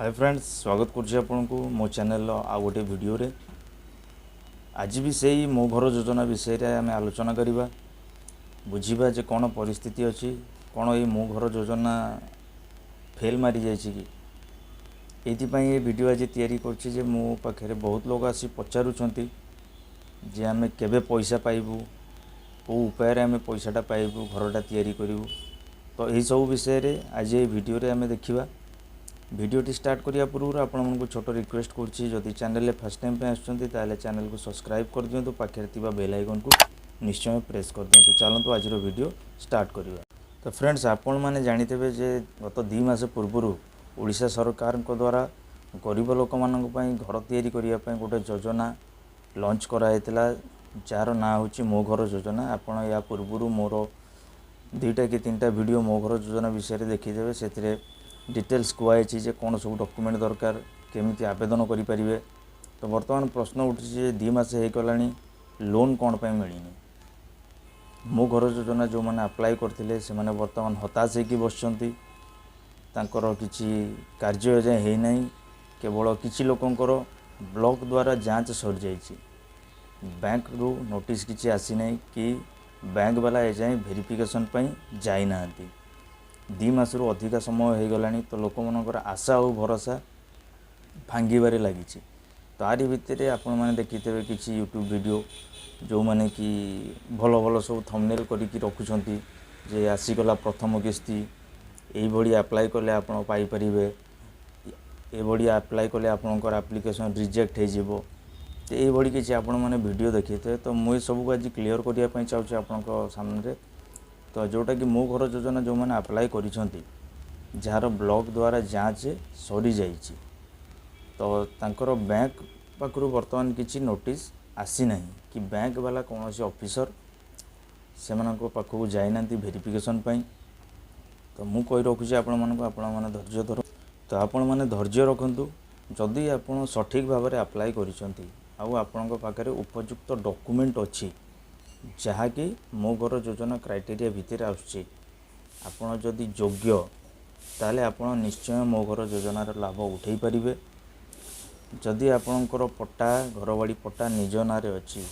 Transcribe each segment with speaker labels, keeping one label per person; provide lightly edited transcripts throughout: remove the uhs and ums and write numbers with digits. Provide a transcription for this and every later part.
Speaker 1: ହାଏ friends, ସ୍ୱାଗତ କରୁଛି ଆପଣଙ୍କୁ ମୋ ଚ୍ୟାନେଲର ଆଉ ଗୋଟେ ଭିଡ଼ିଓରେ। ଆଜି ବି ସେଇ ମୋ ଘର ଯୋଜନା ବିଷୟରେ ଆମେ ଆଲୋଚନା କରିବା, ବୁଝିବା ଯେ କ'ଣ ପରିସ୍ଥିତି ଅଛି, କ'ଣ ଏଇ ମୋ ଘର ଯୋଜନା ଫେଲ୍ ମାରିଯାଇଛି କି। ଏଇଥିପାଇଁ ଏ ଭିଡ଼ିଓ ଆଜି ତିଆରି କରୁଛି ଯେ ମୋ ପାଖରେ ବହୁତ ଲୋକ ଆସି ପଚାରୁଛନ୍ତି ଯେ ଆମେ କେବେ ପଇସା ପାଇବୁ, କେଉଁ ଉପାୟରେ ଆମେ ପଇସାଟା ପାଇବୁ, ଘରଟା ତିଆରି କରିବୁ। ତ ଏହିସବୁ ବିଷୟରେ ଆଜି ଏଇ ଭିଡ଼ିଓରେ ଆମେ ଦେଖିବା। ଭିଡ଼ିଓଟି ଷ୍ଟାର୍ଟ କରିବା ପୂର୍ବରୁ ଆପଣମାନଙ୍କୁ ଛୋଟ ରିକ୍ୱେଷ୍ଟ କରୁଛି, ଯଦି ଚ୍ୟାନେଲରେ ଫାର୍ଷ୍ଟ ଟାଇମ୍ ପାଇଁ ଆସୁଛନ୍ତି, ତାହେଲେ ଚ୍ୟାନେଲକୁ ସବସ୍କ୍ରାଇବ୍ କରିଦିଅନ୍ତୁ, ପାଖରେ ଥିବା ବେଲ୍ ଆଇକନ୍କୁ ନିଶ୍ଚୟ ପ୍ରେସ୍ କରିଦିଅନ୍ତୁ। ଚାଲନ୍ତୁ, ଆଜିର ଭିଡ଼ିଓ ଷ୍ଟାର୍ଟ କରିବା। ତ ଫ୍ରେଣ୍ଡସ୍, ଆପଣମାନେ ଜାଣିଥିବେ ଯେ ଗତ 2 ମାସ ପୂର୍ବରୁ ଓଡ଼ିଶା ସରକାରଙ୍କ ଦ୍ୱାରା ଗରିବ ଲୋକମାନଙ୍କ ପାଇଁ ଘର ତିଆରି କରିବା ପାଇଁ ଗୋଟେ ଯୋଜନା ଲଞ୍ଚ କରାଯାଇଥିଲା, ଯାହାର ନାଁ ହେଉଛି ମୋ ଘର ଯୋଜନା। ଆପଣ ୟା ପୂର୍ବରୁ ମୋର ଦୁଇଟା କି ତିନିଟା ଭିଡ଼ିଓ ମୋ ଘର ଯୋଜନା ବିଷୟରେ ଦେଖିଦେବେ। ସେଥିରେ ଡିଟେଲ୍ସ କୁହାଯାଇଛି ଯେ କ'ଣ ସବୁ ଡକୁମେଣ୍ଟ ଦରକାର, କେମିତି ଆବେଦନ କରିପାରିବେ। ତ ବର୍ତ୍ତମାନ ପ୍ରଶ୍ନ ଉଠୁଛି ଯେ 2 ମାସ ହେଇଗଲାଣି, ଲୋନ୍ କ'ଣ ପାଇଁ ମିଳିନି? ମୋ ଘର ଯୋଜନା ଯେଉଁମାନେ ଆପ୍ଲାଏ କରିଥିଲେ, ସେମାନେ ବର୍ତ୍ତମାନ ହତାଶ ହେଇକି ବସିଛନ୍ତି। ତାଙ୍କର କିଛି କାର୍ଯ୍ୟ ଏଯାଏଁ ହେଇନାହିଁ। କେବଳ କିଛି ଲୋକଙ୍କର ବ୍ଲକ୍ ଦ୍ୱାରା ଯାଞ୍ଚ ସରିଯାଇଛି, ବ୍ୟାଙ୍କରୁ ନୋଟିସ୍ କିଛି ଆସିନାହିଁ କି ବ୍ୟାଙ୍କ ବାଲା ଏଯାଏଁ ଭେରିଫିକେସନ୍ ପାଇଁ ଯାଇନାହାନ୍ତି। 2 ମାସରୁ ଅଧିକା ସମୟ ହେଇଗଲାଣି, ତ ଲୋକମାନଙ୍କର ଆଶା ଆଉ ଭରସା ଭାଙ୍ଗିବାରେ ଲାଗିଛି। ତାରି ଭିତରେ ଆପଣମାନେ ଦେଖିଥିବେ କିଛି ୟୁଟ୍ୟୁବ୍ ଭିଡ଼ିଓ, ଯେଉଁମାନେ କି ଭଲ ଭଲ ସବୁ ଥମ୍ବନେଲ୍ କରିକି ରଖୁଛନ୍ତି ଯେ ଆସିଗଲା ପ୍ରଥମ କିସ୍ତି, ଏଇଭଳି ଆପ୍ଲାଏ କଲେ ଆପଣ ପାଇପାରିବେ, ଏଭଳି ଆପ୍ଲାଏ କଲେ ଆପଣଙ୍କର ଆପ୍ଲିକେସନ୍ ରିଜେକ୍ଟ ହେଇଯିବ। ତ ଏଇଭଳି କିଛି ଆପଣମାନେ ଭିଡ଼ିଓ ଦେଖିଥିବେ। ତ ମୁଁ ଏସବୁକୁ ଆଜି କ୍ଲିଅର୍ କରିବା ପାଇଁ ଚାହୁଁଛି ଆପଣଙ୍କ ସାମ୍ନାରେ। ତ ଯେଉଁଟାକି ମୋ ଘର ଯୋଜନା ଯେଉଁମାନେ ଆପ୍ଲାଏ କରିଛନ୍ତି, ଯାହାର ବ୍ଲକ୍ ଦ୍ୱାରା ଯାଞ୍ଚ ସରିଯାଇଛି, ତ ତାଙ୍କର ବ୍ୟାଙ୍କ ପାଖରୁ ବର୍ତ୍ତମାନ କିଛି ନୋଟିସ୍ ଆସିନାହିଁ କି ବ୍ୟାଙ୍କ ବାଲା କୌଣସି ଅଫିସର ସେମାନଙ୍କ ପାଖକୁ ଯାଇନାହାନ୍ତି ଭେରିଫିକେସନ୍ ପାଇଁ। ତ ମୁଁ କହି ରଖୁଛି ଆପଣମାନଙ୍କୁ, ଆପଣମାନେ ଧୈର୍ଯ୍ୟ ଧର ତ ଆପଣମାନେ ଧୈର୍ଯ୍ୟ ରଖନ୍ତୁ। ଯଦି ଆପଣ ସଠିକ୍ ଭାବରେ ଆପ୍ଲାଏ କରିଛନ୍ତି ଆଉ ଆପଣଙ୍କ ପାଖରେ ଉପଯୁକ୍ତ ଡକୁମେଣ୍ଟ ଅଛି, ଯାହାକି ମୋ ଘର ଯୋଜନା କ୍ରାଇଟେରିଆ ଭିତରେ ଆସୁଛି, ଆପଣ ଯଦି ଯୋଗ୍ୟ, ତାହେଲେ ଆପଣ ନିଶ୍ଚୟ ମୋ ଘର ଯୋଜନାର ଲାଭ ଉଠାଇ ପାରିବେ। ଯଦି ଆପଣଙ୍କର ପଟ୍ଟା, ଘରବାଡ଼ି ପଟ୍ଟା ନିଜ ନାଁରେ ଅଛି,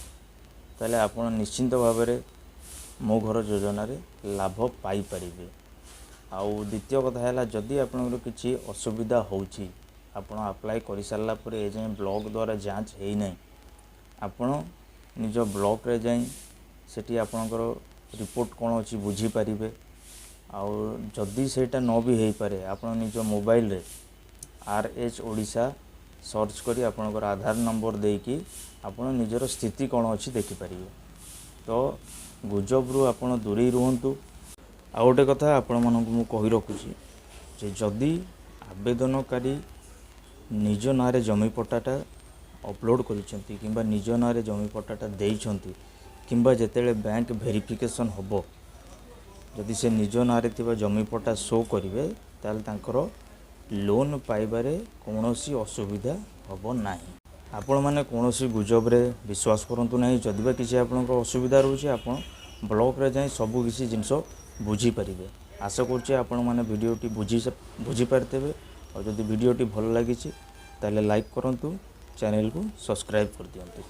Speaker 1: ତାହେଲେ ଆପଣ ନିଶ୍ଚିନ୍ତ ଭାବରେ ମୋ ଘର ଯୋଜନାରେ ଲାଭ ପାଇପାରିବେ। ଆଉ ଦ୍ୱିତୀୟ କଥା ହେଲା, ଯଦି ଆପଣଙ୍କର କିଛି ଅସୁବିଧା ହେଉଛି, ଆପଣ ଆପ୍ଲାଏ କରିସାରିଲା ପରେ ଏଯାଏଁ ବ୍ଲକ୍ ଦ୍ୱାରା ଯାଞ୍ଚ ହେଇନାହିଁ, ଆପଣ ନିଜ ବ୍ଲକ୍ରେ ଯାଇ ସେଠି ଆପଣଙ୍କର ରିପୋର୍ଟ କ'ଣ ଅଛି ବୁଝିପାରିବେ। ଆଉ ଯଦି ସେଇଟା ନ ବି ହେଇପାରେ, ଆପଣ ନିଜ ମୋବାଇଲରେ RH Odisha search କରି ଆପଣଙ୍କର ଆଧାର ନମ୍ବର ଦେଇକି ଆପଣ ନିଜର ସ୍ଥିତି କ'ଣ ଅଛି ଦେଖିପାରିବେ। ତ ଗୁଜବରୁ ଆପଣ ଦୂରେଇ ରୁହନ୍ତୁ। ଆଉ ଗୋଟେ କଥା ଆପଣମାନଙ୍କୁ ମୁଁ କହି ରଖୁଛି ଯେ ଯଦି ଆବେଦନକାରୀ ନିଜ ନାଁରେ ଜମି ପଟ୍ଟାଟା ଅପଲୋଡ଼ କରିଛନ୍ତି କିମ୍ବା ନିଜ ନାଁରେ ଜମି ପଟ୍ଟାଟା ଦେଇଛନ୍ତି, କିମ୍ବା ଯେତେବେଳେ ବ୍ୟାଙ୍କ ଭେରିଫିକେସନ୍ ହେବ, ଯଦି ସେ ନିଜ ନାଁରେ ଥିବା ଜମି ପଟ୍ଟା ଶୋ କରିବେ, ତାହେଲେ ତାଙ୍କର ଲୋନ୍ ପାଇବାରେ କୌଣସି ଅସୁବିଧା ହେବ ନାହିଁ। ଆପଣମାନେ କୌଣସି ଗୁଜବରେ ବିଶ୍ୱାସ କରନ୍ତୁ ନାହିଁ। ଯଦି ବା କିଛି ଆପଣଙ୍କର ଅସୁବିଧା ରହୁଛି, ଆପଣ ବ୍ଲକରେ ଯାଇ ସବୁ କିଛି ଜିନିଷ ବୁଝିପାରିବେ। ଆଶା କରୁଛି ଆପଣମାନେ ଭିଡ଼ିଓଟି ବୁଝିପାରିଥିବେ। ଆଉ ଯଦି ଭିଡ଼ିଓଟି ଭଲ ଲାଗିଛି, ତାହେଲେ ଲାଇକ୍ କରନ୍ତୁ, ଚ୍ୟାନେଲକୁ ସବସ୍କ୍ରାଇବ୍ କରିଦିଅନ୍ତୁ।